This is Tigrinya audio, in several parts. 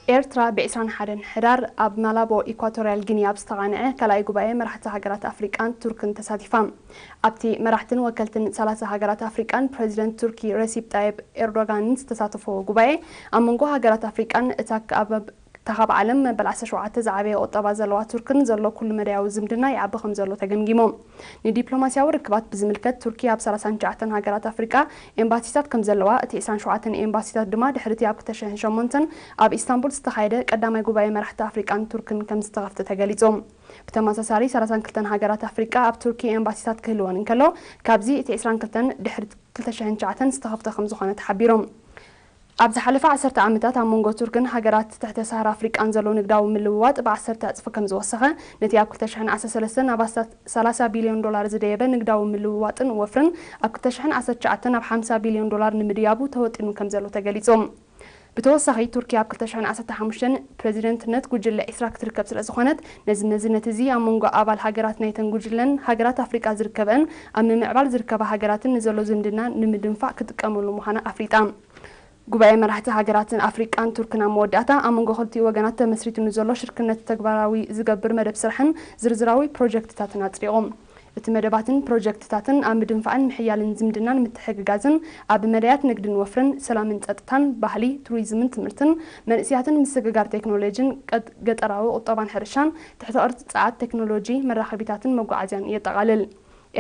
ኤርትራ ብ ዕስራን ሓደን ሕዳር ኣብ ማላቦ ኢኳቶርያል ጊኒ ኣብ ዝተቓንዐ ካልኣይ ጉባኤ መራሕቲ ሃገራት ኣፍሪቃን ቱርክን ተሳቲፋ። ኣብቲ መራሕትን ወከልትን ሰላሳ ሃገራት ኣፍሪቃን ፕረዚደንት ቱርኪ ረሲፕ ጣይብ ኤርዶጋንን ዝተሳተፈዎ ጉባኤ፣ ኣብ መንጎ ሃገራት ኣፍሪቃን እታ ካብ እታ ካብ ዓለም መበል ዓሰርተ ሸውዓተ ዝዓበየ ቁጠባ ዘለዋ ቱርክን ዘሎ ኩሉ መዳያዊ ዝምድና ይዓቢ ከም ዘሎ ተገምጊሙ። ንዲፕሎማስያዊ ርክባት ብዝምልከት፣ ቱርኪ ኣብ ሰላሳን ትሽዓተን ሃገራት ኣፍሪቃ ኤምባሲታት ከም ዘለዋ፣ እቲ ዕስራን ሸውዓተን ኤምባሲታት ድማ ድሕሪ እቲ ኣብ ክልተ ሽሕን ሸሞንተን ኣብ ኢስታንቡል ዝተኻየደ ቀዳማይ ጉባኤ መራሕቲ ኣፍሪቃን ቱርክን ከም ዝተኸፍተ ተገሊጹ። ብተመሳሳሊ፣ ሰላሳን ክልተን ሃገራት ኣፍሪቃ ኣብ ቱርኪ ኤምባሲታት ክህልወን እንከሎ፣ ካብዚ እቲ ዕስራን ክልተን ድሕሪ ክልተ ሽሕን ትሽዓተን ዝተኸፍተ ከም ዝኾነ ተሓቢሩ። ኣብ ዝሓለፈ ዓሰርተ ዓመታት ኣብ መንጎ ቱርክን ሃገራት ትሕተ ሳሃራ ኣፍሪቃን ዘሎ ንግዳዊ ምልውዋጥ ብዓሰርተ ዕጽፊ ከም ዝወሰኸ፣ ነቲ ኣብ ክልተ ሽሕን ዓሰርተ ሰለስተን ናብ ኣስታት ሰላሳ ቢልዮን ዶላር ዝደየበ ንግዳዊ ምልውዋጥን ወፍርን ኣብ ክልተ ሽሕን ዓሰርተ ትሽዓተን ናብ ሓምሳ ቢልዮን ዶላር ንምድያቡ ተወጢኑ ከም ዘሎ ተገሊጹ። ብተወሳኺ፣ ቱርኪ ኣብ ክልተ ሽሕን ዓሰርተ ሓሙሽተን ፕረዚደንትነት ጉጅለ ዒስራ ክትርከብ ስለ ዝኾነት፣ ነዚ መዝነት እዚ ኣብ መንጎ ኣባል ሃገራት ናይተን ጉጅለን ሃገራት ኣፍሪቃ ዝርከበን ኣብ ምምዕባል ዝርከባ ሃገራትን ንዘሎ ዝምድና ንምድንፋዕ ክጥቀመሉ ምዃና ኣፍሊጣ። ጉባኤ መራሕቲ ሃገራትን ኣፍሪቃን ቱርክን ኣብ መወዳእታ፣ ኣብ መንጎ ክልቲኡ ወገናት ተመስሪቱ ንዘሎ ሽርክነት ተግባራዊ ዝገብር መደብ ስራሕን ዝርዝራዊ ፕሮጀክትታትን ኣጽዲቑ። እቲ መደባትን ፕሮጀክትታትን ኣብ ምድንፋዕን ምሕያልን ዝምድናን ምትሕግጋዝን፣ ኣብ መዳያት ንግድን ወፍርን፣ ሰላምን ጸጥታን፣ ባህሊ፣ ቱሪዝምን ትምህርትን፣ መንእስያትን ምስግጋር ቴክኖሎጂን፣ ቀጥ-፣ ገጠራዊ ቁጠባን ሕርሻን፣ ትሕተ ቅርጺ ጸዓት፣ ቴክኖሎጂ፣ መራኸቢታትን መጓዓዝያን የጠቓልል።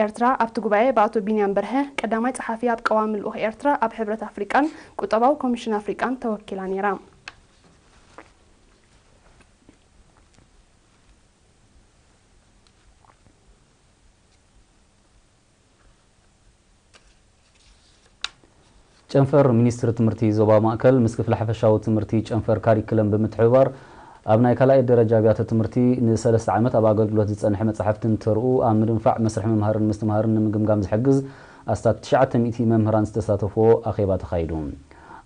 ኤርትራ ኣብቲ ጉባኤ ብኣቶ ቢንያም በርሀ፣ ቀዳማይ ጸሓፊ፣ ኣብ ቀዋሚ ልኡኽ ኤርትራ ኣብ ሕብረት ኣፍሪቃን ቁጠባዊ ኮሚሽን ኣፍሪቃን ተወኪላ ነይራ። ጨንፈር ሚኒስትሪ ትምህርቲ ዞባ ማእከል ምስ ክፍሊ ሓፈሻዊ ትምህርቲ ጨንፈር ካሪክለም ብምትሕብባር፣ ኣብ ናይ ካልኣይ ደረጃ ኣብያተ ትምህርቲ ንሰለስተ ዓመት ኣብ ኣገልግሎት ዝጸንሐ መጻሕፍትን ተርኡ ኣብ ምድንፋዕ መስርሕ ምምሃርን ምስትምሃርን ንምግምጋም ዝሕግዝ ኣስታት ትሽዓተ ሚእቲ መምህራን ዝተሳተፍዎ ኣኼባ ተኻይዱ።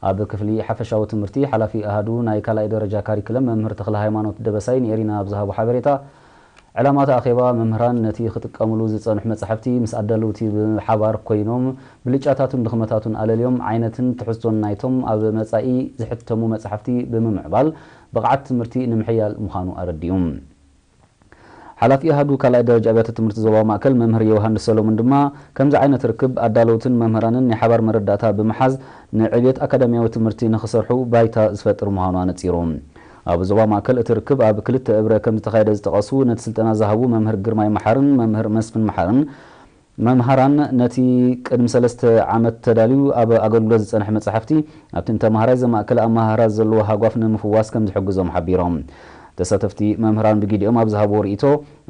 ኣብ ክፍሊ ሓፈሻዊ ትምህርቲ ሓላፊ ኣሃዱ ናይ ካልኣይ ደረጃ ካሪክለም መምህር ተኽለ ሃይማኖት ደበሳይ ንኤሪና ኣብ ዝሃቦ ሓበሬታ፣ ዕላማ እቲ ኣኼባ፣ መምህራን ነቲ ክጥቀምሉ ዝጸንሑ መጻሕፍቲ ምስ ኣዳለውቲ ብሓባር ኮይኖም፣ ብልጫታቱን ድኽመታቱን ኣለልዮም፣ ዓይነትን ትሕዝቶን ናይቶም ኣብ መጻኢ ዝሕተሙ መጻሕፍቲ ብምምዕባል፣ ብቕዓት ትምህርቲ ንምሕያል ምዃኑ ኣረዲኡ። ሓላፊ ኣሃዱ ካልኣይ ደረጃ ኣብያተ ትምህርቲ ዞባ ማእከል መምህር ዮሃንስ ሰሎሞን ድማ፣ ከምዚ ዓይነት ርክብ ኣዳለውትን መምህራንን ናይ ሓባር መረዳእታ ብምሓዝ፣ ንዕብየት ኣካዳሚያዊ ትምህርቲ ንኽሰርሑ ባይታ ዝፈጥር ምዃኑ ኣነጺሩ። ኣብ ዞባ ማእከል እቲ ርክብ ኣብ ክልተ እብረ ከም ዝተኻየደ ዝጠቐሱ፣ ነቲ ስልጠና ዝሃቡ መምህር ግርማይ መሓርን መምህር መስፍን መሓርን፣ መምሃራን ነቲ ቅድሚ ሰለስተ ዓመት ተዳልዩ ኣብ ኣገልግሎት ዝጸንሐ መጻሕፍቲ፣ ኣብቲ ንተማሃራይ ዘማእከለ ኣመሃህራ ዘለዎ ሃጓፍ ንምፍዋስ ከም ዝሕግዞም ሓቢሮም። ተሳተፍቲ መምህራን ብግዲኦም ኣብ ዝሃብዎ ርእይቶ፣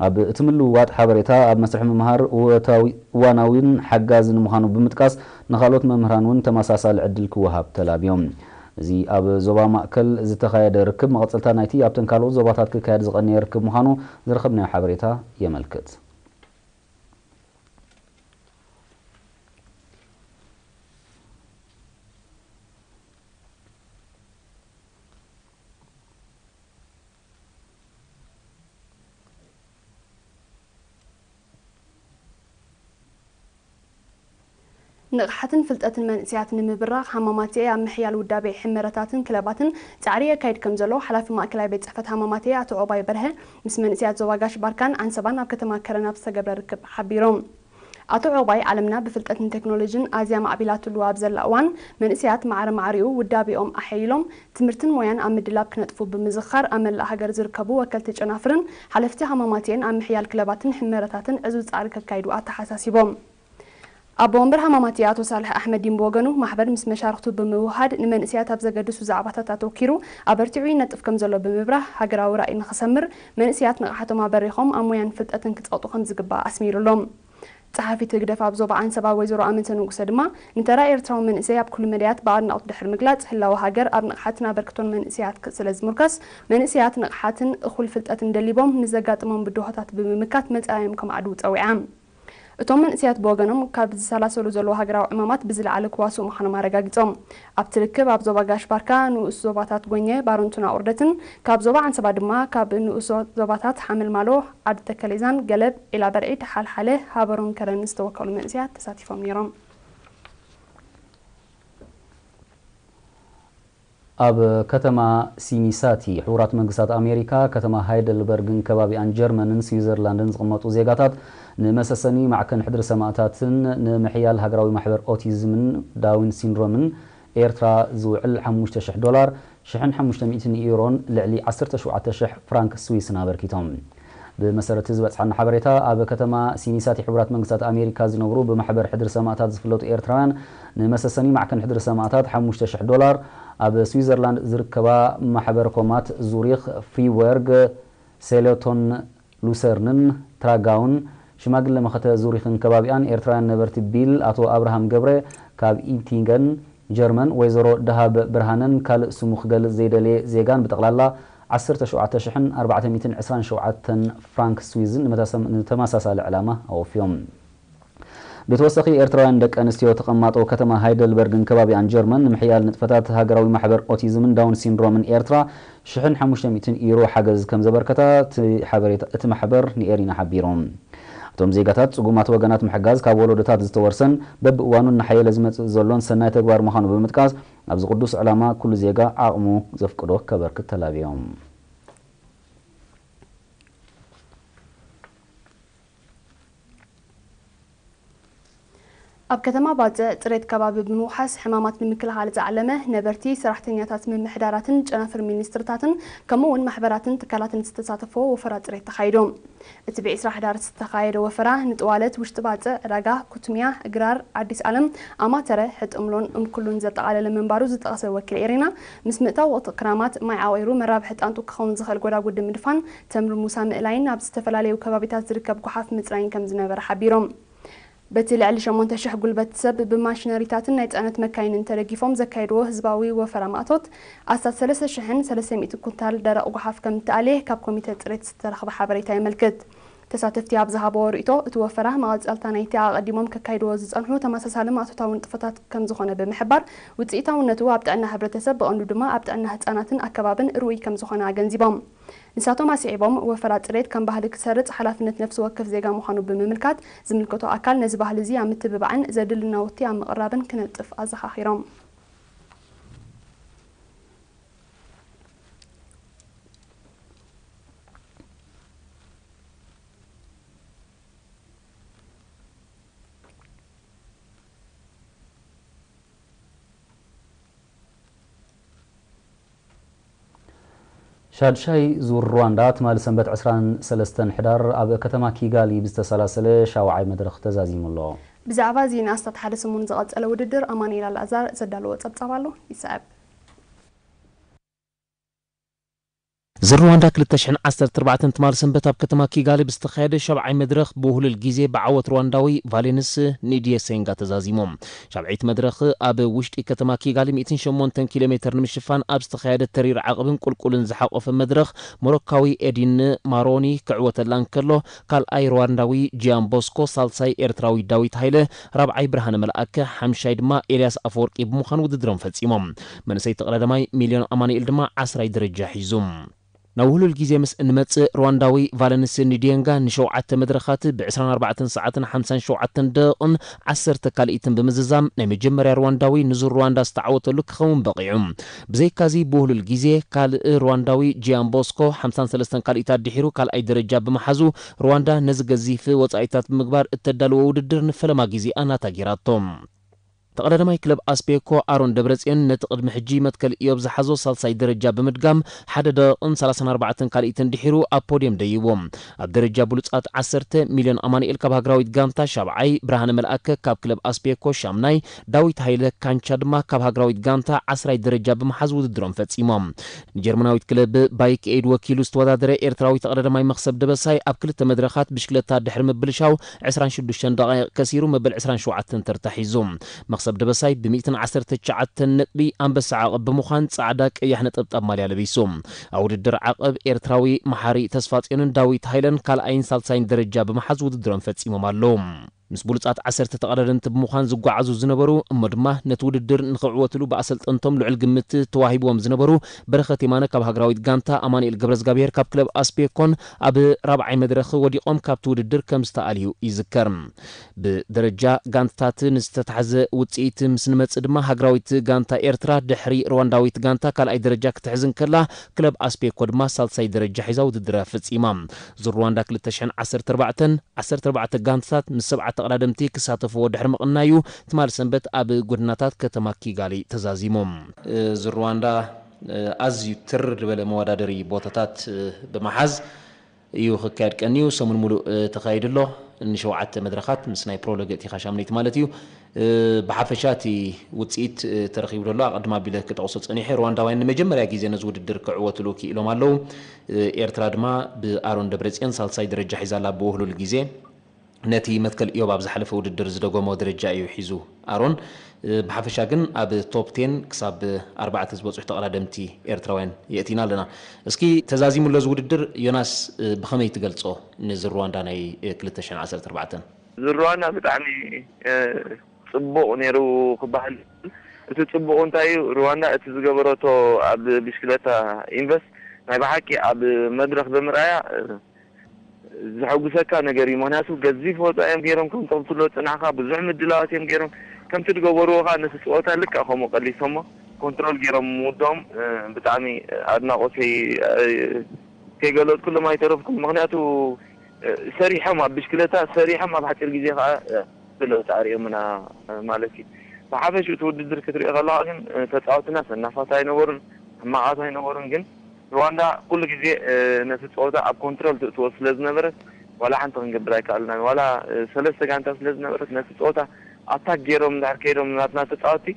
ኣብ እቲ ምልውዋጥ ሓበሬታ ኣብ መስርሕ ምምሃር እወታዊ-፣ እዋናዊን ሓጋዝን ምዃኑ ብምጥቃስ፣ ንኻልኦት መምህራን እውን ተመሳሳሊ ዕድል ክወሃብ ተላብዮም። እዚ ኣብ ዞባ ማእከል ዝተኻየደ ርክብ መቐጸልታ ናይቲ ኣብተን ካልኦት ዞባታት ክካየድ ዝቐነየ ርክብ ምዃኑ ዝረኸብናዮ ሓበሬታ የመልክት። ንቕሓትን ፍልጠትን መንእሰያት ንምብራኽ ሃማማትኤ ኣብ ምሕያል ውዳቤ ሕመረታትን ክለባትን ጻዕሪ የካይድ ከም ዘሎ ሓላፊ ማእከላይ ቤት ጽሕፈት ሃማማትኤ ኣቶ ዖባይ በርሀ ምስ መንእሰያት ዞባ ጋሽ ባርካን ዓንሰባን ኣብ ከተማ ከረን ኣብ ዝተገብረ ርክብ ሓቢሮም። ኣቶ ዖባይ፣ ዓለምና ብፍልጠትን ቴክኖሎጂን ኣዝያ ማዕቢላትሉ ኣብ ዘላ እዋን፣ መንእሰያት ማዕረ ማዕሪኡ ውዳቤኦም ኣሐይሎም ትምህርትን ሞያን ኣብ ምድላብ ክነጥፉ ብምዝኽኻር፣ ኣብ መላእ ሃገር ዝርከቡ ወከልቲ ጨናፍርን ሓለፍቲ ሃማማትኤን ኣብ ምሕያል ክለባትን ሕመረታትን ዕዙዝ ጻዕሪ ከካይዱ ኣተሓሳሲቦም። ኣቦ ወንበር ሃማማትኤ ኣቶ ሳልሕ ኣሕመዲን ብወገኑ፣ ማሕበር ምስ መሻርኽቱ ብምውህሃድ ንመንእሰያት ኣብ ዘገድሱ ዛዕባታት ኣተኪሩ ኣበርቲዑ ይነጥፍ ከም ዘሎ ብምብራህ፣ ሃገራዊ ራእይ ንኽሰምር መንእሰያት ንቕሓቶም ኣበሪኾም ኣብ ሞያን ፍልጠትን ክጸቕጡ ከም ዝግባእ ኣስሚሩሎም። ጸሓፊት ህግደፍ ኣብ ዞባ ዓንሰባ ወይዘሮ ኣመንተ ንጉሰ ድማ፣ ንተራ ኤርትራዊ መንእሰይ ኣብ ኩሉ መዳያት ብኣድናቖት ድሕሪ ምግላጽ፣ ህላወ ሃገር ኣብ ንቕሓትን ኣበርክቶን መንእሰያት ስለ ዝምርኮስ፣ መንእሰያት ንቕሓትን እኹል ፍልጠትን ደሊቦም ንዘጋጥሞም ብድሆታት ብምምካት መጻኢኦም ከማዕድዉ ጸዊዓ። እቶም መንእሰያት ብወገኖም፣ ካብ ዝሰላሰሉ ዘለዉ ሃገራዊ ዕማማት ብዝለዓለ ክዋስኡ ምዃኖም ኣረጋጊጾም። ኣብቲ ርክብ፣ ኣብ ዞባ ጋሽ ባርካ ንኡስ ዞባታት ጎኘ፣ ባረንቱን ኣቑርደትን፣ ካብ ዞባ ዓንሰባ ድማ ካብ ንኡስ ዞባታት ሓመልማሎ፣ ዓዲ ተከሌዛን፣ ገለብ፣ ዒላ በርዒድ፣ ሓልሓለ፣ ሃበሮን ከረን ዝተወከሉ መንእሰያት ተሳቲፎም ነይሮም። ኣብ ከተማ ሲኒሳቲ ሕቡራት መንግስታት ኣሜሪካ፣ ከተማ ሃይደልበርግን ከባቢኣን ጀርመንን ስዊዘርላንድን ዝቕመጡ ዜጋታት ንመሰሰኒ ማዕከን ሕድሪ ሰማእታትን ንምሕያል ሃገራዊ ማሕበር ኦቲዝምን ዳውን ሲንድሮምን ኤርትራ ዝውዕል ሓሙሽተ ሽሕ ዶላር፣ ሽሕን ሓሙሽተ ሚእትን ዩሮን ልዕሊ ዓሰርተ ሸውዓተ ሽሕ ፍራንክ ስዊስን ኣበርኪቶም። ብመሰረት ዝበጽሓና ሓበሬታ፣ ኣብ ከተማ ሲኒሳቲ ሕቡራት መንግስታት ኣሜሪካ ዝነብሩ ብማሕበር ሕድሪ ሰማእታት ዝፍለጡ ኤርትራውያን ንመሰሰኒ ማዕከን ሕድሪ ሰማእታት ሓሙሽተ ሽሕ ዶላር፣ ኣብ ስዊዘርላንድ ዝርከባ ማሕበር ኮማት ዙሪኽ፣ ፍሪበርግ፣ ሴሎቶን፣ ሉሰርንን ትራጋውን፣ ሽማግለ መኸተ ዙሪኽን ከባቢኣን ኤርትራውያን ነበርቲ ቢል ኣቶ ኣብርሃም ገብረ ካብ ኢንቲንገን ጀርመን፣ ወይዘሮ ደሃብ ብርሃነን ካልእ ስሙ ክገልጽ ዘይደለየ ዜጋን ብጠቕላላ ዓሰርተ ሸውዓተ ሽሕን ኣርባዕተ ሚእትን ዕስራን ሸውዓተን ፍራንክ ስዊዝን ንመታሰም-፣ ንተመሳሳሊ ዕላማ ኣወፍዮም። ብተወሳኺ ኤርትራውያን ደቂ ኣንስትዮ ተቐማጦ ከተማ ሃይደልበርግን ከባቢኣን ጀርመን ንምሕያል ንጥፈታት ሃገራዊ ማሕበር ኦቲዝምን ዳውን ሲንድሮምን ኤርትራ ሽሕን ሓሙሽተ ሚእትን ዩሮ ሓገዝ ከም ዘበርከታ እቲ ሓበሬታ፣ እቲ ማሕበር ንኤሪና ሓቢሩ። እቶም ዜጋታት ጽጉማት ወገናት ምሕጋዝ ካብ ወለዶታት ዝተወርሰን በብእዋኑ እናሓየለ ዝመጽእ ዘሎን ሰናይ ተግባር ምዃኑ ብምጥቃስ፣ ኣብዚ ቅዱስ ዕላማ ኩሉ ዜጋ ዓቕሙ ዘፍቅዶ ከበርክት ተላብዮም። ኣብ ከተማ ባጽዕ ጽሬት ከባቢ ብምውሓስ ሕማማት ንምክልኻል ዝዓለመ ነበርቲ፣ ሰራሕተኛታት ምምሕዳራትን ጨናፍር ሚኒስትርታትን ከምኡ እውን ማሕበራትን ትካላትን ዝተሳተፎ ወፈራ ጽሬት ተኻይዱ። እቲ ብዒስራ ሕዳር ዝተኻየደ ወፈራ ንጥዋለት ውሽጢ ባጽዕ፣ ዕዳጋ፣ ኩትሚያ፣ እግራር፣ ኣዲስ ኣለም፣ ኣማተረ፣ ሕጥምሎን እምኩሉን ዘጠቓለለ ምንባሩ ዝጠቐሰ ወኪል ኤሪና፣ ምስ ምእታው ወቕቲ ክራማት ማይ ዓቒሩ መራብሒ ጣንጡ ክኸውን ዝኽእል ጎዳጉዲ ምድፋን፣ ተምሪ ሙሳ ምእላይን ኣብ ዝተፈላለዩ ከባቢታት ዝርከብ ጓሓፍ ምጽራይን ከም ዝነበረ ሓቢሮም። በቲ ልዕሊ ሸሞንተ ሽሕ ጉልበት ሰብ ብማሽነሪታትን ናይ ጽዕነት መካይንን ተደጊፎም ዘካየድዎ ህዝባዊ ወፈራ ማእቶት ኣስታት ሰለስተ ሽሕን ሰለስተ ሚእትን ኩንታል ደረቕ ጓሓፍ ከም እተኣልየ ካብ ኮሚተ ጽሬት ዝተረኽበ ሓበሬታ የመልክት። ተሳተፍቲ ኣብ ዝሃብዎ ርእይቶ፣ እቲ ወፈራ መቐጸልታ ናይቲ ኣቐዲሞም ከካይድዎ ዝጸንሑ ተመሳሳሊ ማእቶታዊ ንጥፈታት ከም ዝኾነ ብምሕባር፣ ውጽኢታውነቱ ኣብ ጥዕና ሕብረተሰብ ብቐንዱ ድማ ኣብ ጥዕና ህጻናትን ኣከባብን ርኡይ ከም ዝኾነ ኣገንዚቦም። ንሳቶም ኣስዒቦም፣ ወፈራ ጽሬት ከም ባህሊ ክሰርጽ ሓላፍነት ነፍሲ ወከፍ ዜጋ ምዃኑ ብምምልካት፣ ዝምልከቶ ኣካል ነዚ ባህሊ እዚ ኣብ ምትብባዕን ዘድሊ ናውቲ ኣብ ምቕራብን ክነጥፍ ኣዘኻኺሮም። ሻድሻይ ዙር ሩዋንዳ ትማሊ ሰንበት ዕስራን ሰለስተን ሕዳር ኣብ ከተማ ኪጋሊ ብዝተሰላሰለ ሻውዓይ መድረኽ ተዛዚሙ ኣሎ። ብዛዕባ እዚ ንኣስታት ሓደ ሰሙን ዝቐጸለ ውድድር ኣማኑኤል ኣልኣዛር ዘዳለዎ ጸብጻብ ኣሎ፣ ይስዕብ። ዙር ሩዋንዳ ክልተ ሽሕን ዓሰርተ ኣርባዕተን ትማሊ ሰንበት ኣብ ከተማ ኪጋሊ ብዝተኻየደ ሻብዓይ መድረኽ ብውህሉል ግዜ ብዓወት ሩዋንዳዊ ቫሌንስ ኒድየሴንጋ ተዛዚሙ። ሻብዐይቲ መድረኽ ኣብ ውሽጢ ከተማ ኪጋሊ ሚእትን ሸሞንተን ኪሎ ሜተር ንምሽፋን ኣብ ዝተኻየደ ተሪር ዓቕብን ቁልቁልን ዝሓቖፈ መድረኽ፣ ሞሮካዊ ኤዲን ማሮኒ ክዕወተላ እንከሎ፣ ካልኣይ ሩዋንዳዊ ጂያን ቦስኮ፣ ሳልሳይ ኤርትራዊ ዳዊት ሃይለ፣ ራብዓይ ብርሃነ መልኣከ፣ ሓምሻይ ድማ ኤልያስ ኣፈወርቂ ብምዃን ውድድሮም ፈጺሞም። መንእሰይ ተቐዳዳማይ ሚልዮን ኣማኑኤል ድማ ዓስራይ ደረጃ ሒዙ። ናብ ውህሉል ግዜ ምስ እንመጽእ፣ ሩዋንዳዊ ቫለንስ ኒዲየንጋ ንሸውዓተ መድረኻት ብዕስራን ኣርባዕተን ሰዓትን ሓምሳን ሸውዓተን ደቂቕን ዓሰርተ ካልኢትን ብምዝዛም፣ ናይ መጀመርያ ሩዋንዳዊ ንዙር ሩዋንዳ ዝተዓወተሉ ክኸውን በቒዑ። ብዘይካዚ፣ ብውህሉል ግዜ ካልእ ሩዋንዳዊ ጂያን ቦስኮ ሓምሳን ሰለስተን ካልኢታት ድሒሩ ካልኣይ ደረጃ ብምሓዙ፣ ሩዋንዳ ነዚ ገዚፍ ወጻኢታት ብምግባር እተዳልዎ ውድድር ንፈለማ ግዜኣ ናታ ገይራቶ። ተቐዳዳማይ ክለብ ኣስቤኮ ኣሮን ደብረጽዮን ነቲ ቅድሚ ሕጂ መትከል ኢዮብ ዝሓዞ ሳልሳይ ደረጃ ብምድጋም፣ ሓደ ደቂቕን ሰላሳን ኣርባዕተን ካልኢትን ድሒሩ ኣብ ፖድየም ደይቡ። ኣብ ደረጃ ብሉጻት ዓሰርተ፣ ሚልዮን ኣማኑኤል ካብ ሃገራዊት ጋንታ ሻብዓይ፣ ብርሃነ መልኣከ ካብ ክለብ ኣስቤኮ ሻምናይ፣ ዳዊት ሃይለ ካንቻ ድማ ካብ ሃገራዊት ጋንታ ዓስራይ ደረጃ ብምሓዝ ውድድሮም ፈጺሞም። ንጀርመናዊት ክለብ ባይክ ኤድ ወኪሉ ዝተወዳደረ ኤርትራዊ ተቐዳዳማይ መኽሰብ ደበሳይ ኣብ ክልተ መድረኻት ብሽክለታ ድሕሪ ምብልሻው ዕስራን ሽዱሽተን ደቓይቕ ከሲሩ መበል ዕስራን ሸውዓተን ተርታ ሒዙ። መኽሰብ ደበሳይ ብ ሚእትን ዓሰርተ ትሽዓተን ነጥቢ ኣንበሳ ዓቐብ ብምዃን ጻዕዳ ቀያሕ ነጠብጣብ ማልያ ለቢሱ። ኣብ ውድድር ዓቐብ ኤርትራዊ መሓሪ ተስፋጽዮንን ዳዊት ሃይለን ካልኣይን ሳልሳይን ደረጃ ብምሓዝ ውድድሮም ፈጺሞም ኣለዉ። ምስ ብሉጻት ዓሰርተ ተቐዳደምቲ ብምዃን ዝጓዓዙ ዝነበሩ፣ እሞ ድማ ነቲ ውድድር ንኽዕወትሉ ብኣሰልጠንቶም ልዑል ግምት ተዋሂብዎም ዝነበሩ በረኸት የማነ ካብ ሃገራዊት ጋንታ፣ ኣማኑኤል ገብረዝጋብሄር ካብ ክለብ ኣስፔኮን ኣብ ራብዓይ መድረኽ ወዲቖም ካብቲ ውድድር ከም ዝተኣልዩ ይዝከር። ብደረጃ ጋንታታት ንዝተታሕዘ ውጽኢት ምስ ንመጽእ ድማ ሃገራዊት ጋንታ ኤርትራ ድሕሪ ሩዋንዳዊት ጋንታ ካልኣይ ደረጃ ክትሕዝ እንከላ፣ ክለብ ኣስፔኮ ድማ ሳልሳይ ደረጃ ሒዛ ውድድራ ፈጺማ። ዙር ሩዋንዳ ክልተ ሽሕን ዓሰርተ ኣርባዕተን ዓሰርተ ኣርባዕተ ጋንታታት ምስ ሰብዓ ተቐዳደምቲ ክሳተፍዎ ድሕሪ ምቕናዩ፣ ትማሊ ሰንበት ኣብ ጎደናታት ከተማ ኪጋሊ ተዛዚሙ። እዚ ሩዋንዳ፣ እ፣ ኣዝዩ ትር ዝበለ መወዳደሪ ቦታታት፣ እ፣ ብምሓዝ እዩ ክካየድ ቀንዩ። ሰሙን ሙሉእ፣ እ፣ ተኻይዱ ኣሎ። ንሸውዓተ መድረኻት ምስ ናይ ፕሮሎግ እቲኻ ሻምነይቲ ማለት እዩ። እ፣ ብሓፈሻ እቲ ውጽኢት፣ እ፣ ተረኺቡ ዘሎ ኣቐድም ኣቢለ ክጠቕሶ ጸኒሐ። ሩዋንዳውያን ንመጀመርያ ግዜ ነዚ ውድድር ክዕወትሉ ክኢሎም ኣለዉ። እ፣ ኤርትራ ድማ ብኣሮን ደብረጽዮን ሳልሳይ ደረጃ ሒዛ ኣላ ብውህሉል ግዜ። ነቲ መትከል ኢዮብ ኣብ ዝሓለፈ ውድድር ዝደገሞ ደረጃ እዩ ሒዙ ኣሮን። እ፣ ብሓፈሻ ግን ኣብ ቶፕ ቴን ክሳብ ኣርባዕተ ዝበጽሑ ተቐዳደምቲ ኤርትራውያን የእቲና ኣለና። እስኪ ተዛዚሙ ኣሎ እዚ ውድድር ዮናስ፣ እ፣ ብኸመይ ትገልጾ? ነዚ ሩዋንዳ ናይ፣ እ፣ ክልተ ሽሕን ዓሰርተ ኣርባዕተን። እዚ ሩዋንዳ ብጣዕሚ፣ እ፣ ጽቡቕ ነይሩ ክበሃል። እቲ ጽቡቕ እንታይ እዩ? ሩዋንዳ እቲ ዝገበረቶ ኣብ ብሽክለታ ኢንቨስት ናይ ብሓቂ ኣብ መድረኽ ብምርኣያ፣ እ፣ ዘሐጉሰካ ነገር እዩ። ምኽንያቱ ገዚፍ ወጻኢ እዮም ገይሮም፣ ከምቶም ትብሎ ጽናሕካ ብዙሕ ምድላዋት እዮም ገይሮም። ከምቲ ዝገበርዎ ኸኣ ነቲ ጸወታ ልክዕ ከምኡ ቀሊሶሞ ኮንትሮል ገይሮም ምውድኦም፣ እ፣ ብጣዕሚ ኣድናቖተይ፣ እ፣ ከይገለጽኩሎም ኣይተረፍኩን። ምኽንያቱ፣ እ፣ ሰሪሖም ኣብ ብሽክለታ ሰሪሖም ኣብ ሓጺር ግዜ ኸኣ፣ እ፣ ብለውጢ ኣርእዮምና፣ እ፣ ማለት እዩ። ብሓፈሽኡ እቲ ውድድር ክትሪኦ ከለኻ ግን፣ እ፣ ተጻወትና ሰናፋት ኣይነበሩን፣ ሕማቓት ኣይነበሩን። ግን ሩዋንዳ ኩሉ ግዜ፣ እ፣ ነቲ ጸወታ ኣብ ኮንትሮል ትእትዎ ስለ ዝነበረት ዋላ ሓንቲ ክንገብር ኣይከኣልናን። ዋላ፣ እ፣ ሰለስተ ጋንታ ስለ ዝነበረት ነቲ ጸወታ ኣታክ ገይሮም እንድሕር ከይዶም ናትና ተጻወትቲ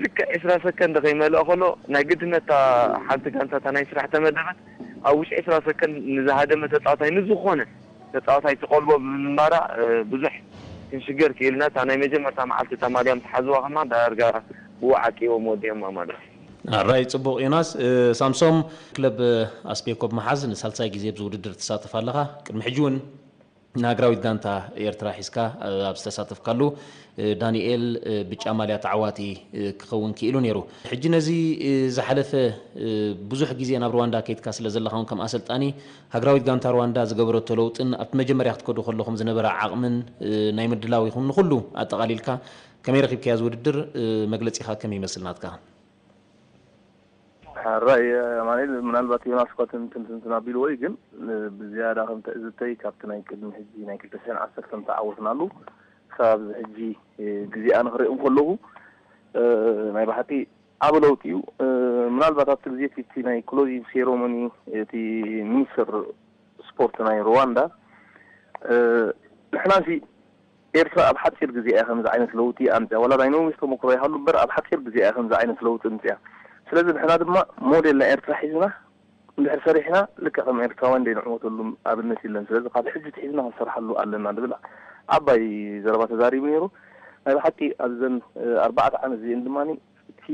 ልክዕ ዕስራ ሰከንድ ከይመልኦ ከሎ ናይ ግድነት እታ ሓንቲ ጋንታ እታ ናይ ስራሕ ተመደበት ኣብ ውሽጢ ዕስራ ሰከንድ ንዝሃደመ ተጻዋታይ ንዝኾነ ተጻዋታይ ትቐልቦ ብምንባራ፣ እ፣ ብዙሕ ክንሽገር ክኢልና። እታ ናይ መጀመርታ መዓልቲ እታ ማልያ ምስ ሓዝዋ ከማ ዳርጋ ብኡ ዓቂቦም ወዲኦማ ማለት እዩ። ኣራይ ጽቡቕ ዮናስ። እ፣ ሳምሶም ክለብ ኣስቤኮ ብምሓዝ ንሳልሳይ ግዜ ኣብዚ ውድድር ትሳተፍ ኣለኻ። ቅድሚ ሕጂ እውን ንሃገራዊት ጋንታ ኤርትራ ሒዝካ፣ እ፣ ኣብ ዝተሳተፍካሉ፣ እ፣ ዳንኤል፣ እ፣ ብጫ ማልያ ተዓዋቲ፣ እ፣ ክኸውን ክኢሉ ነይሩ። ሕጂ ነዚ፣ እ፣ ዝሓለፈ፣ እ፣ ብዙሕ ግዜ ናብ ሩዋንዳ ከይድካ ስለ ዘለኻ እውን ከም ኣሰልጣኒ ሃገራዊት ጋንታ ሩዋንዳ ዝገበረቶ ለውጥን ኣብቲ መጀመርያ ክትከዱ ከለኹም ዝነበረ ዓቕምን፣ እ፣ ናይ ምድላው ይኹን ንኹሉ ኣጠቓሊልካ ከመይ ረኺብካዮ እዚ ውድድር? እ፣ መግለጺኻ ከመይ ይመስል ናትካ? ሕራይ ኣማኑኤል፣ ምናልባት ዮናስ እኳ ትንትንትን ኣቢልዎ እዩ፣ ግን፣ እ፣ ብዝያዳ ከም ትዕዝብተይ ካብቲ ናይ ቅድሚ ሕጂ ናይ ክልተ ሽሕን ዓሰርተን ተዓወትናሉ ክሳብ ኣብዚ ሕጂ፣ እ፣ ግዜኣ ንክርኢ እንከለኹ፣ እ፣ ናይ ብሓቂ ዓቢ ለውጢ እዩ። እ፣ ምናልባት ኣብቲ ግዜ እቲ፣ እቲ ናይ ክሎዚንግ ሴሮሞኒ እቲ ሚኒስትር ስፖርት ናይ ሩዋንዳ፣ እ፣ ንሕናሲ ኤርትራ ኣብ ሓጺር ግዜ እያ ከምዚ ዓይነት ለውጢ ኣምጽያ። ዋላ ናይ ነዊሕ ተመክሮ ይሃሉ እምበር ኣብ ሓጺር ግዜ እያ ከምዚ ዓይነት ለውጢ ኣምጽያ። ስለዚ ንሕና ድማ ሞዴል ናይ ኤርትራ ሒዝና እንድሕር ሰሪሕና ልክዕ ከም ኤርትራውያን ደይ ንዕወተሉ ኣብነት የለን። ስለዚ ካብ ሕጂ ትሒዝና ክንሰርሓሉ ኣለና ዝብል ዓባይ ዘረባ ተዛሪቡ ነይሩ። ናይ ብሓቂ ኣብዘን፣ እ፣ ኣርባዕተ ዓመት እዚአን ድማ እቲ፣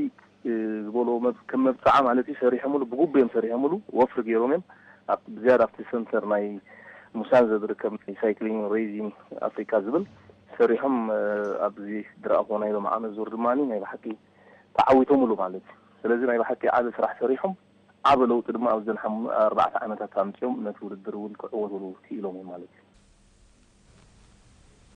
እ፣ ዝበሎ መብ-፣ ከም መብጽዓ ማለት እዩ ሰሪሖምሉ፣ ብግቡእ እዮም ሰሪሖምሉ፣ ወፍሪ ገይሮም እዮም። ኣብ፣ ብዝያዳ ኣብቲ ሰንተር ናይ ሙሳንዘ ዝርከብ ናይ ሳይክሊንግ ሬዚንግ ኣፍሪካ ዝብል ሰሪሖም፣ እ፣ ኣብዚ ዝረኣኹዎ ናይ ሎሚ ዓመት ዙር ድማ ናይ ብሓቂ ተዓዊቶምሉ ማለት እዩ። ስለዚ ናይ ብሓቂ ዓቢ ስራሕ ሰሪሖም፣ ዓቢ ለውጢ ድማ ኣብዘን ሓሙ-፣ ኣርባዕተ ዓመታት ኣምጺኦም ነቲ ውድድር እውን ክዕወትሉ ክኢሎም እዮም ማለት እዩ።